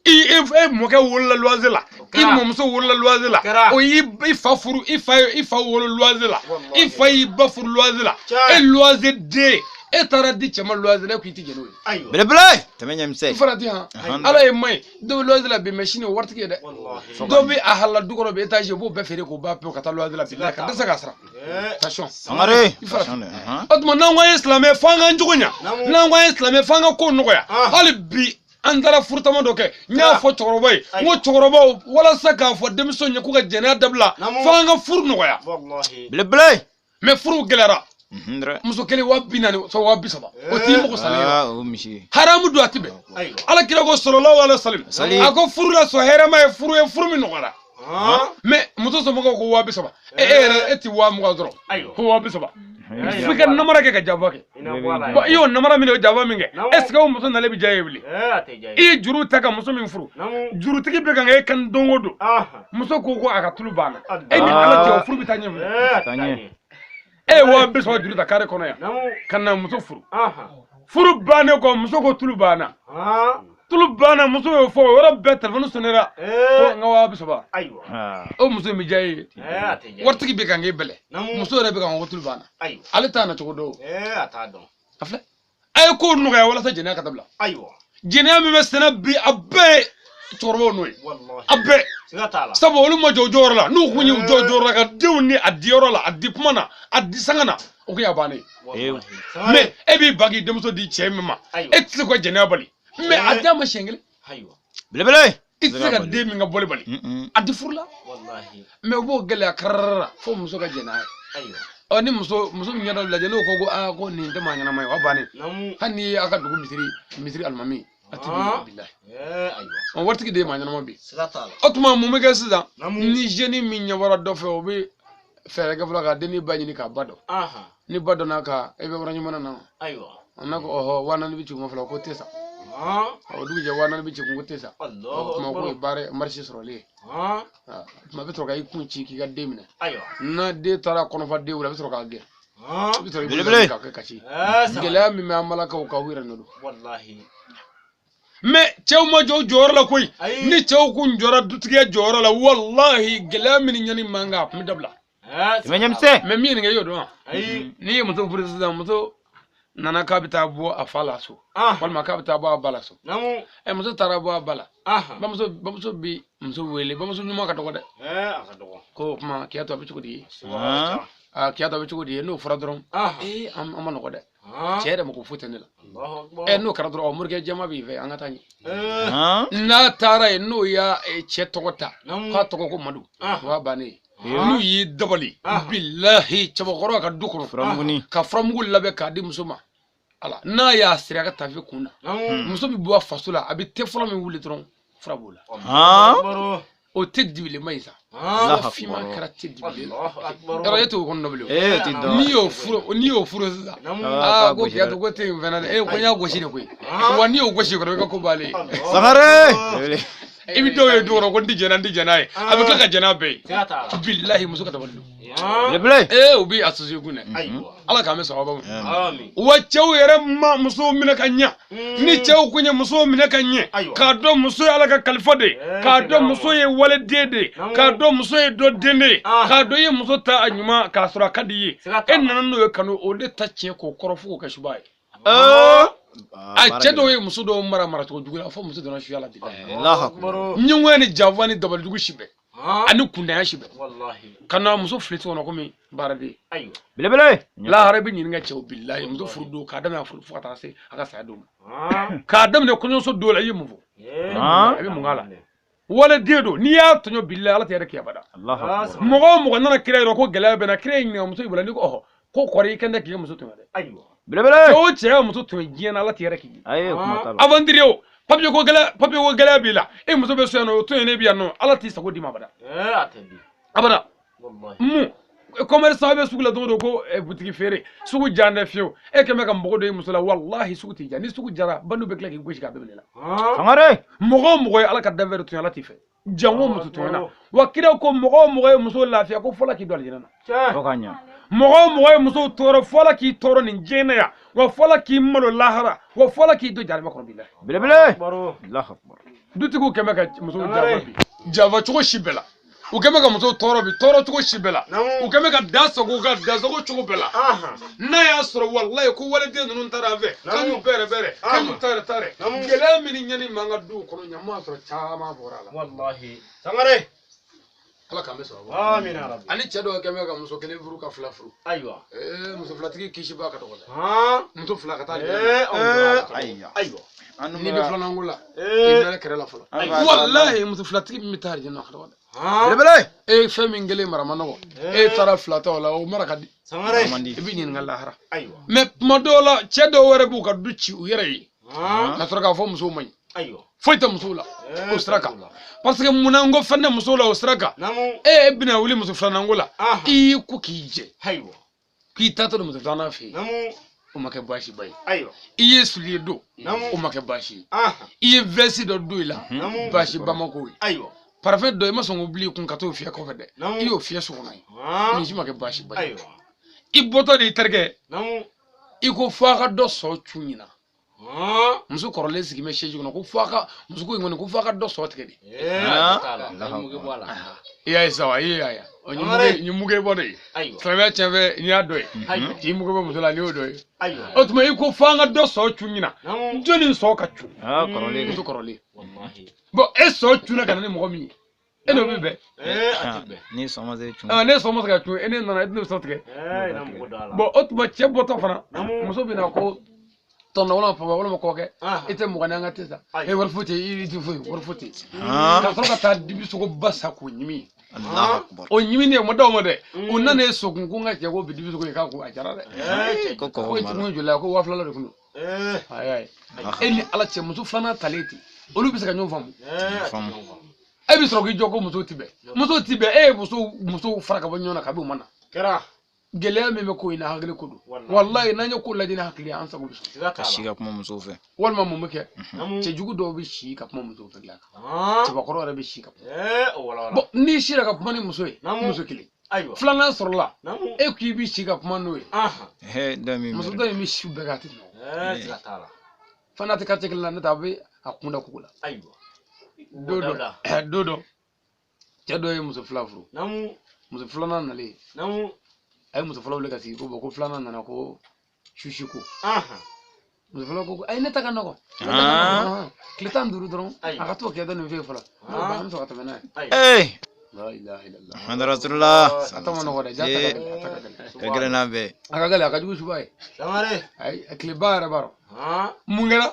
I e mɔkɛ wolola luwanze la, i mɔmuso wolola luwanze la, o y'i i fa furu, i fa ye i fa wolo luwanze la, i fa y'i ba furu luwanze la. E luwanze den, e taara di cɛ ma luwanze la, e ko i tɛ jɛn n'o ye. Belebele tɛmɛ ɲɛmisɛn. I farati han. Ala ye man ye. Dɔ bɛ luwanze la bi, mais sini o waritigi ye dɛ. Dɔ bɛ a halala du kɔnɔ bi, étage, o b'o bɛɛ feere k'o ban pewu ka taa luwanze la bi ka dɛsɛ k'a sara. Attention. Sangare. I farati. O tuma n'an ko an ye silamɛ, f'an k'an jogo ɲa. N'an ko an ye silamɛ, f'an ka ko nɔgɔya. Hali bi an taara furutama dɔ kɛ, n y'a fɔ cɛkɔrɔba ye, n ko cɛkɔrɔbaw, walasa k'a fɔ denmisɛnw ye k'u ka jɛnɛya dabila, f'an ka furu nɔgɔya. Belebele. Mais furu gɛlɛyara. Muso kelen 40 000, 30 000, o t'i mɔgɔ salen ye. Haramu don, a ti bɛn. Ala kira ko sallallahu alaihi wasallam, a ko furu la sɔn hɛrɛma ye furu ye furu min nɔgɔyara. Mais muso somɔgɔw ko 30 000, e yɛrɛ e ti 20 000 dɔrɔn, ko 30 000, f'i ka namara kɛ ka janfa kɛ. Bon, i y'o namara min o janfa min kɛ, est ce que o muso nalen bɛ diya e ye bilen? I ye juru ta ka muso min furu, jurutigi bɛ kan k'e kan don o don. Muso ko a ka tulu banna. E ni Ala cɛ, o furu bɛ taa ɲɛ? E ye 30 000 juru ta kare kɔnɔ yan ka na muso furu. Furu bannen kɔ, muso ko tulu banna, tulu banna. Muso y'o fɔ, o yɔrɔ bɛɛ telefɔni sonnera ko n ka 30 000. O muso in bɛ diya e ye? Waritigi bɛ kan k'e bɛlɛ, muso yɛrɛ bɛ kan ko tulu banna, ale t'a na cogo dɔn. A filɛ, a ye kow nɔgɔya walasa jɛnɛya ka dabila. Jɛnɛya min bɛ sɛnɛ bi, a bɛɛ ye cɛkɔrɔbaw n'o ye, a bɛɛ. Sabu olu ma jɔ u jɔyɔrɔ la. N'u kun y'u jɔ jɔyɔrɔ la ka denw ni a di yɔrɔ la, a di kuma na, a di sanga na, o kun y'a bannen ye. Mais e b'i ba k'i denmuso di cɛ min ma, e tɛ se ka jɛnɛya bali, mais a d'a ma siɲɛ kelen. Belebele. I tɛ se ka den min ka bɔli bali, a di furu la. Mais u b'o gɛlɛya kararara fo muso ka jɛn n'a ye. Ɔ ni muso min ɲɛ dɔ lajɛ, n'o ko aa ko nin tɛ maa ɲɛnama ye, o y'a bannen. Hali n'i ye a ka dugu misiri alimami, a ti bi bilahi. Ɔ waritigi de ye maa ɲɛnama bi. O tuma mun bɛ kɛ sisan? Ni jeune min ɲɛ bɔra dɔ fɛ, o bɛ fɛɛrɛ kɛ fɔlɔ ka dennin ba ɲini k'a ba dɔn. Ni ba dɔnna ka e bɛ yɔrɔ ɲuman na, n'a ko ɔhɔ 40 000 bɛ ci kun fɔlɔ, ko tɛ sa. O dugu jɛ 40 000 bɛ ci kun, ko tɛ sa. O tuma k'o ye baara marché sɔrɔlen ye. Tuma bɛ sɔrɔ ka i kun ci k'i ka den minɛ. N'a den taara kɔnɔfa den wele, a bɛ sɔrɔ k'a gɛn. I bɛ sɔrɔ i bolo k'a kɛ kasi. Gɛlɛya min bɛ an balakaw kan, u yɛrɛ nɔ don. Mais cɛw ma jɔ u jɔyɔrɔ la koyi. Ni cɛw kun jɔra dutigiya jɔyɔrɔ la, walahi gɛlɛya min ni ɲani man kan, a kun bɛ dabila. Mais min ye nin kɛ, i y'o dɔn wa? N'i ye muso furu sisan, muso nana k'a bɛ taa bɔ a fa la so, walima k'a bɛ taa bɔ a ba la so. Ɛ muso taara bɔ a ba la, bamuso bi muso wele. Bamuso ɲuman ka dɔgɔ dɛ. Ko o tuma kiyatu a bɛ cogo di ye? Kiyatu a bɛ cogo di ye? N'o fɔra dɔrɔn, ee an ma nɔgɔ dɛ. Cɛ yɛrɛ mako foyi tɛ ne la. Ɛ n'o kɛra dɔrɔn, morikɛ jɛma b'i fɛ, an ka taa ɲɛ. N'a taara yen, n'o y'a cɛ tɔgɔ ta, k'a tɔgɔ ko Madu, o y'a bannen ye. N'u y'i dabali, bilahi cɛbakɔrɔ ka du kɔnɔ ka furamugu labɛn k'a di muso ma. Ala n'a y'a siri a ka tafe kun na, muso bɛ bɔ a faso la, a bɛ te fɔlɔ min wuli dɔrɔn, fura b'o la. O te dibilenma in sa, finman kɛra te dibilen yɔrɔ e t'o kɔnɔ bilen. N'i y'o furu sisan, aa ko kiyatu ko te in fɛnɛ dɛ, e ko n y'a gosi de koyi. Wa n'i y'o gosi kɔrɔ, i ka ko b'ale ye. Sangare. I bɛ dɔw ye du kɔnɔ ko n tɛ jɛn n'a n tɛ jɛn n'a ye, a bɛ tila ka jɛn n'a bɛɛ ye. Bilahi muso ka dabali don. Belebele. U bɛ associé kun dɛ. Ala k'an bɛ sababa ma. Wa cɛw yɛrɛ ma musow minɛ ka ɲɛ. Ni cɛw kun ye musow minɛ ka ɲɛ, k'a dɔn muso ye Ala ka kalifa de ye, k'a dɔn muso ye waliden de ye, k'a dɔn muso ye dɔ den de ye, k'a dɔn i ye muso ta a ɲuman k'a sɔrɔ a ka di i ye, e nana n'o ye kanu, o de ta tiɲɛ k'o kɔrɔ fo k'o kɛ suba ye. A cɛ dɔw ye muso dɔw mara maracogo jugu la, fo muso donna suya la bi. Ɲɛngoya ni janfa ni dabalijugu si bɛɛ ani kundanya si bɛɛ ka na muso fili so kɔnɔ komi baaraden. Belebele. Lahara bɛ ɲininka cɛw bilahi muso furu don, k'a daminɛ furu fo ka taa se a ka saya don ma, k'a daminɛ kɔɲɔso don la, i ye mun fɔ? A bɛ mun k'a la? Waliden don, n'i y'a tɔɲɔ bilahi Ala tɛ yɛrɛ k'i abada. Mɔgɔ o mɔgɔ nana kira yɔrɔ ko gɛlɛya bɛ na, kira y'i ɲininka muso bolo, n'i ko ɔhɔ ko kɔrɔ i kɛn tɛ k'i ka muso tɔɲɔ dɛ. Belebele. Cɛ o cɛ y'a muso tɔɲɔ diɲɛ na, Ala tɛ yɛrɛ k'i ye. Aventurier o, papier ko gɛlɛya b'i la, e muso bɛ so yan nɔ, o tɔɲɔnen bɛ yan nɔ, Ala t'i sago d'i ma abada. Abada. Mun commerçant bɛ sugu la don o don ko butigi feere, sugu jan tɛ fiyewu, e kɛn bɛ ka mɔgɔ dɔ i muso la, walahi sugu t'i ja. Ni sugu jara, bandiw bɛ tila k'i gosi k'a bɛɛ minɛ i la. Sangare. Mɔgɔ o mɔgɔ ye Ala ka danfɛn dɔ tɔɲɔ, Ala t'i fɛ. Janko muso tɔɲɔna. Wa kira ko mɔgɔ o mɔgɔ ye muso lafiya, ko fɔlɔ k'i don alijinɛ na. Mɔgɔ o mɔgɔ ye musow tɔɔrɔ fɔlɔ k'i tɔɔrɔ nin diɲɛ na yan wa fɔlɔ k'i malo lahara wa fɔlɔ k'i don jahanama kɔnɔ bilahi. Belebele. Allahu akbar. Dutigiw kɛn bɛ ka musow janfa bi janfa cogo si bɛɛ la u kɛn bɛ ka musow tɔɔrɔ bi tɔɔrɔ cogo si bɛɛ la u kɛn bɛ ka da sago ka da sago cogo bɛɛ la n'a y'a sɔrɔ walayi ko waliden ninnu taara an fɛ k'an y'u bɛrɛ bɛrɛ k'an y'u taarɛ taarɛ gɛlɛya min ni ɲani b'an ka duw kɔnɔ ɲama sɔrɔ caman bɔra a la. Walahi. Sangare. Ala k'an bɛ sɔrɔ. Amina ya Rabbi. Ani cɛ dɔw kɛn bɛ ka muso kelen furu ka fila furu. Ayiwa. Muso filatigi kisi b'a ka dɔgɔ dɛ. Muso fila ka taa. Ayiwa. Ayiwa. N'i bɛ filanan ko la. I bɛ kɛrɛ la fɔlɔ. Walahi muso filatigi min bɛ taa arijinɛ a ka dɔgɔ dɛ. Belebele. E fɛn min kelen mara ma nɔgɔ. E taara fila ta o la o mara ka di. Sangare. I bɛ ɲininka lahara. Ayiwa. Mais tuma dɔw la cɛ dɔw yɛrɛ b'u ka du ci u yɛrɛ ye. Ka sɔrɔ k'a fɔ musow man ɲi. Ayiwa. Foyi tɛ musow la o sira kan parce que munna n ko fɛn tɛ musow la o sira kan e bɛna wuli muso filanan ko la i y'i ko k'i jɛ k'i taatɔ don muso filanan fɛ yen o ma kɛ baasiba ye i ye soulier don o ma kɛ baasi ye i ye veste dɔ don i la baasiba ma k'o ye parfum dɔ i ma sɔn k'o bila i kun ka t'o fiyɛ kɔfɛ dɛ i y'o fiyɛ so kɔnɔ yen nin si ma kɛ baasiba ye i bɔtɔ de i terikɛ i ko f'a ka dɔ sɔ cun ɲina muso kɔrɔlen sigi bɛ siège kɔnɔ ko f'a ka muso ko in kɔni ko f'a ka dɔ sɔ tigɛ de. I y'a ye sa wa i y'a ye o nin muge bɔ de ye silamɛya tiɲɛ fɛ n'i y'a dɔ ye k'i muge bɔ muso la n'i y'o dɔ ye o tuma i ko f'an ka dɔ sɔ cun ɲina jɔnni sɔ ka cun muso kɔrɔlen bon e sɔ cunna ka na ni mɔgɔ min ye e n'o bɛ bɛn ni sɔ ma se cun ne sɔ ma se ka cun e ne nana e tɛna sɔ tigɛ bon o tuma cɛ bɔtɔ fana muso bɛ na ko tɔnɔ walima papa walima kɔkɛ i tɛ mɔgɔ ni an ka te sa e wari foyi tɛ i tɛ foyi wari foyi tɛ ka sɔrɔ ka taa dibi sogo ba sa k'o ɲimi o ɲiminen o ma d'aw ma dɛ o nana e sokun ko n ka cɛ ko bi dibi sogo ye k'a ko a jara dɛ ko ko kun joli la ko 2000 la de kun don ayi e ni ala cɛ muso filanan talen ten olu bɛ se ka ɲɔgɔn faamu e bɛ sɔrɔ k'i jɔ ko muso ti bɛn muso ti bɛn e ye muso fara ka bɔ ɲɔgɔn na kabi o ma na gɛlɛya min bɛ ko in na hakili ko don walayi n'an ye ko lajɛ ni hakili ye an sago bɛ sɔrɔ ka si ka kuma musow fɛ walima mun bɛ kɛ cɛjugu dɔw bɛ si ka kuma musow fɛ dilan kan cɛbakɔrɔ yɛrɛ bɛ si ka kuma bon n'i sira ka kuma ni muso ye muso kelen filanan sɔrɔla e k'i bɛ si ka kuma n'o ye muso dɔ in bɛ si bɛɛ kɛ a tɛ nɔgɔ fana tɛ quartier kelen na ne tɛ a bɛ a kun da kogo la don dɔ cɛ dɔ ye muso fila furu muso filanan nalen a ye muso fɔlɔ wele ka sigi ko ko filanan nana ko susi ko muso fɔlɔ ko ayi ne ta ka nɔgɔ tile 15 dɔrɔn a ka t'o kɛ dɔ nin fɛ yen fɔlɔ an bɛ sɔrɔ ka tɛmɛ n'a ye. La ilaha illallah. Muhammadu Rasulullah. A ta ma nɔgɔ dɛ ja ta ka gɛlɛn a ta ka gɛlɛn. Ka gɛlɛn n'a bɛɛ. A ka gɛlɛn a ka jugu suba ye. Ayi a tileba yɛrɛ b'a rɔ. Mun kɛra?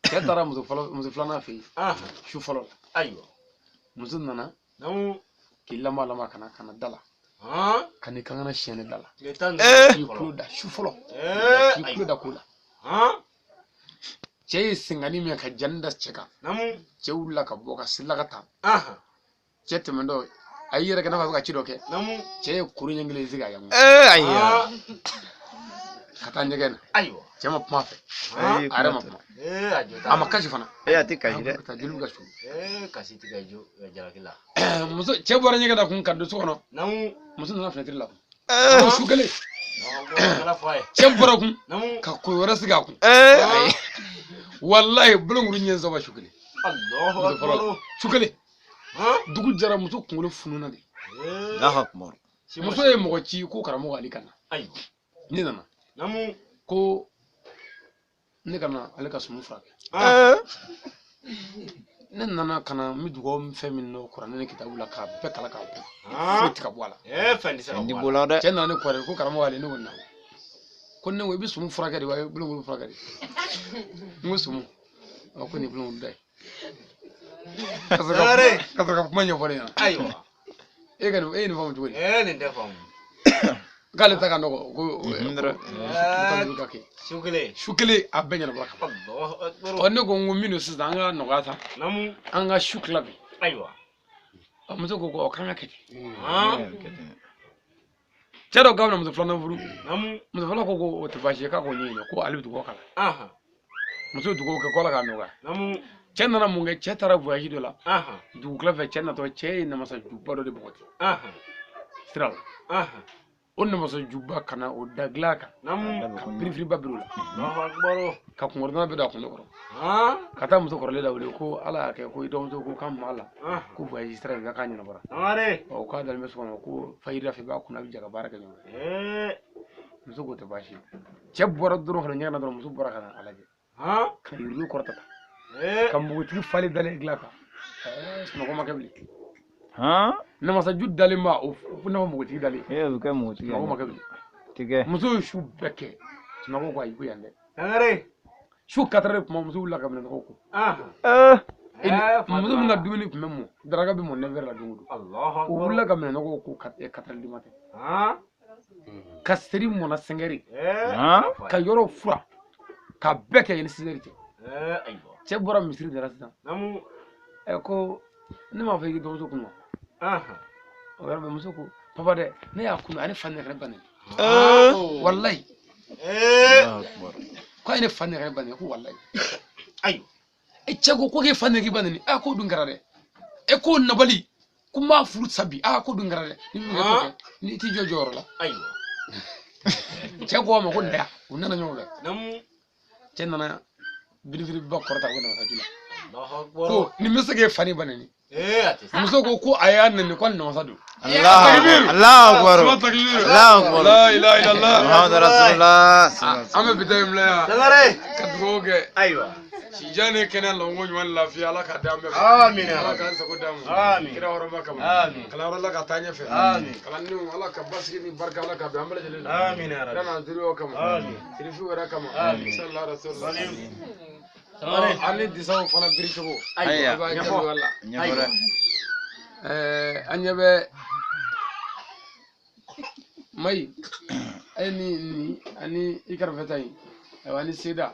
Cɛ taara muso filanan fɛ yen su fɔlɔ la. Muso nana k'i lama lama ka na da la. Ka n'i kan ka na siyɛnni da la k'i tulo da su fɔlɔ k'i tulo da ko la cɛ ye senkani min ka jani da cɛ kan cɛ wulila ka bɔ ka sela ka taa cɛ tɛmɛntɔ a y'i yɛrɛ kɛ n'a fɔ a bɛ ka ci dɔ kɛ cɛ ye kuru ɲɛ kelen sigi a yan ka taa ɲɛgɛn na cɛ ma kuma a fɛ a yɛrɛ ma kuma a ma kasi fana a tɛ kasi dɛ ka taa joli bɛ ka su kasi tɛ ka jɔ jalaki la muso cɛ bɔra ɲɛgɛn na kun ka don so kɔnɔ muso nana fenêtre la kun su kelen cɛ bɔra kun ka ko wɛrɛ sigi a kun walayi bolonkuru ɲɛ saba su kelen su kelen dugu jɛra muso kunkolo fununa de muso ye mɔgɔ ci ko karamɔgɔ ale ka na ne nana ko ne ka na ale ka sumu furakɛ ne nana ka na n bɛ dugawu fɛn min nɔ kuranɛ ni kitabu la k'a bɛɛ kala k'a bɔ foyi tɛ ka bɔ a la fɛn ti bɔ la dɛ cɛ nana ne kɔrɔ ko karamɔgɔ ale ne ko naamu ko ne ko i bɛ sumu furakɛ de wa i bɛ bolonkuru furakɛ de n ko sumu a ko nin ye bolonkuru da ye ka sɔrɔ ka kuma ɲɛfɔ ne ɲɛna e ka nin e ye nin faamu cogo di nin tɛ faamu k'ale ta ka nɔgɔ ko ka kɛ su kelen a bɛɛ ɲɛnabɔra ka ban ɔ ne ko n ko minnu sisan an ka nɔgɔya ta an ka su tila bi muso ko ko k'an ka kɛ ten cɛ dɔ k'a bɛna muso filanan furu muso fɔlɔ ko o tɛ baasi ye k'a k'o ɲɛɲini ko ale bɛ dugawu k'a la muso ye dugawu kɛ ko ala k'a nɔgɔya cɛ nana mun kɛ cɛ taara voyage dɔ la dugukila fɛ cɛ natɔ cɛ ye namasa juba dɔ de bɔgɔti sira la. O namasajuba ka na o da dilan kan ka birifiniba biri o la ka kunkɔrɔdonna bɛɛ don a kunkolo kɔrɔ ka taa muso kɔrɔlen lawuli ko ala y'a kɛ ko i dɔgɔmuso ko k'an ma la ko voyage sira in k'a ɲɛnabɔra ɔ k'a dalen bɛ so kɔnɔ ko fajiri fɛ i b'a kunna a bɛ jɛ ka baara kɛ ɲɔgɔn fɛ muso k'o tɛ baasi ye cɛ bɔra dɔrɔn ka na ɲɛgɛn na dɔrɔn muso bɔra ka na a lajɛ ka yurugu kɔrɔta ka npogotigi falen dalen dilan kan sunɔgɔ ma kɛ bilen namasaju dalen b'a o n'a fɔ npogotigi dalen o bɛ kɛ npogotigi sunɔgɔ ma kɛ bilen muso ye su bɛɛ kɛ sunɔgɔ ko ayi ko yan dɛ su 4 heures kuma muso wulila ka minɛnɔgɔ ko muso min ka dumuni tun bɛ mɔ daraka bɛ mɔ 9 heures la don o don o wulila ka minɛnɔgɔ ko 4 heures du matin ka seri mɔna 5 heures ka yɔrɔ fura ka bɛɛ kɛ yanni 6 heures cɛ cɛ bɔra misiri de la sisan ko ne m'a fɔ i k'i dɔgɔmuso kun wa o yɔrɔ bɛɛ muso ko papa dɛ ne y'a kun a ne fa nɛgɛ ne ba nɛni walayi ko a ye ne fa nɛgɛ ne ba nɛni ko walayi e cɛ ko k'e fa nɛgɛ k'i ba nɛni a k'o dun kɛra dɛ e k'o nabali ko n b'a furu sa bi a k'o dun kɛra dɛ ni min kɛ t'o kɛ n'i t'i jɔ jɔyɔrɔ la cɛ ko a ma ko naya u nana ɲɔgɔn fɛ cɛ nana birifiniba kɔrɔta ko namasaju la ko nin bɛ se k'e fa ni ba nɛni muso ko ko a y'a nɛni ko hali namasa don Allahu akbar Allahu akbar la ilaha illallah Muhammadu rasulullah an bɛ bi ta in bila yan ka dugawu kɛ ayiwa sijan ni kɛnɛya lɔnko ɲuman ni lafiya ala k'a d'an bɛɛ ma amina ala k'an sago d'an ma kira hɔrɔnba kama kalanyɔrɔ la ka taa ɲɛfɛ kalandenw ala ka basigi ni barika ala ka bɛn an bɛɛ lajɛlen la amina kira n'an zuriyaw kama sirifiw yɛrɛ kama sallallahu alaihi wa sallam an ni disaw fana biri cogo ayiwa b'a jaabi la ɲɛfɔ dɛ an ɲɛ bɛ mayi e ni nin ani i kɛrɛfɛ ta in ayiwa ani seda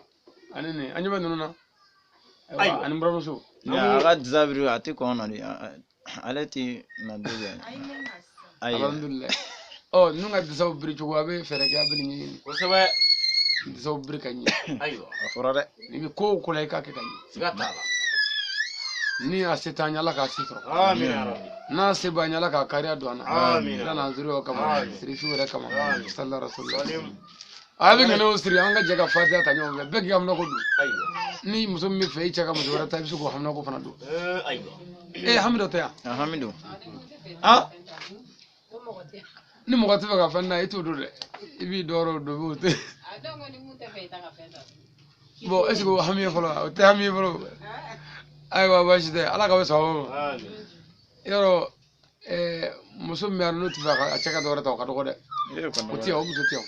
ani nin an ɲɛ bɛ ninnu na ayiwa ani buramuso a ka disa biri a tɛ kɔn na de ale tɛ na don bɛɛ alhamdulilayi ɔ ninnu ka disaw biri cogo a bɛ fɛɛrɛ kɛ a bɛ nin ɲɛɲini kosɛbɛ disaw biri ka ɲɛ ayiwa a fɔra dɛ n'i bɛ ko o ko la i k'a kɛ ka ɲɛ siga t'a la ni a se t'an ye ala k'a se sɔrɔ amina rabbi n'a se b'an ye ala k'a kariya don an na amina ala n'an zuriyaw kama sirifiw yɛrɛ kama sallallahu alaihi wa sallam a bɛ ŋɛnɛw siri an ka jɛ ka fatiya ta ɲɔgɔn fɛ bɛɛ k'i ka haminako don ni muso min bɛ fɛ i cɛ ka muso wɛrɛ ta i bɛ se k'o haminako fana don e hami dɔ tɛ yan hami don ni mɔgɔ tɛ fɛ ka fɛn na i t'o don dɛ i b'i dɔwɛrɛw don i b'o to bon est ce que o hami ye fɔlɔ o tɛ hami ye fɔlɔ ayiwa baasi tɛ ala ka bɛ sababu ma yɔrɔ muso min bɛ yan n'o tɛ fɛ a cɛ ka dɔwɛrɛ ta o ka dɔgɔ dɛ o tɛ yan o muso tɛ yan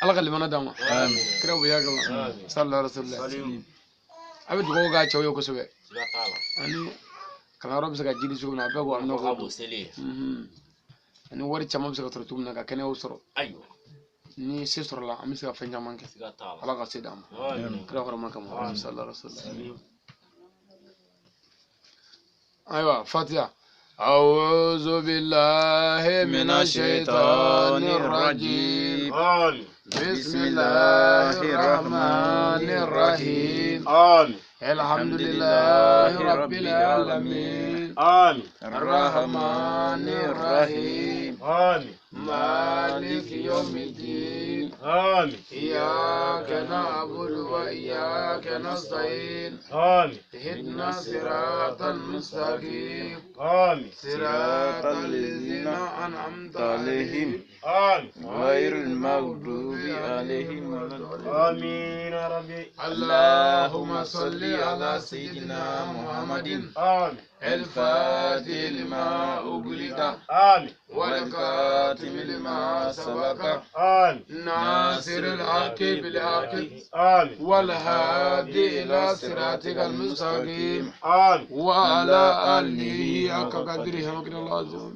ala ka limana d'an ma kira bonya kama sallallahu alaihi wa sallam a bɛ dugawu k'a cɛw ye kosɛbɛ ani kalanyɔrɔ bɛ se ka jidi cogo min na a bɛɛ ko amina ko ani wari caman bɛ se ka sɔrɔ cogo min na ka kɛnɛyaw sɔrɔ ni se sɔrɔla an bɛ se ka fɛn caman kɛ ala ka se d'an ma kira hɔrɔma kama sallallahu alaihi wa sallam ayiwa fatiha أعوذ بالله من الشيطان الرجيم بسم الله الرحمن الرحيم الحمد لله رب العالمين الرحمن الرحيم مالك يوم الدين إياك نعبد وإياك نستعين اهدنا صراط المستقيم صراط الذين أنعمت عليهم غير المغضوب عليهم ولا آمين يا ربي. اللهم صل على سيدنا محمد الفاتح لما أغلق والخاتم لما سبق ناصر الحق بالحق والهادي إلى صراطك المستقيم وعلى آله حق قدره ومقداره العظيم.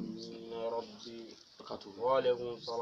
وعليكم السلام.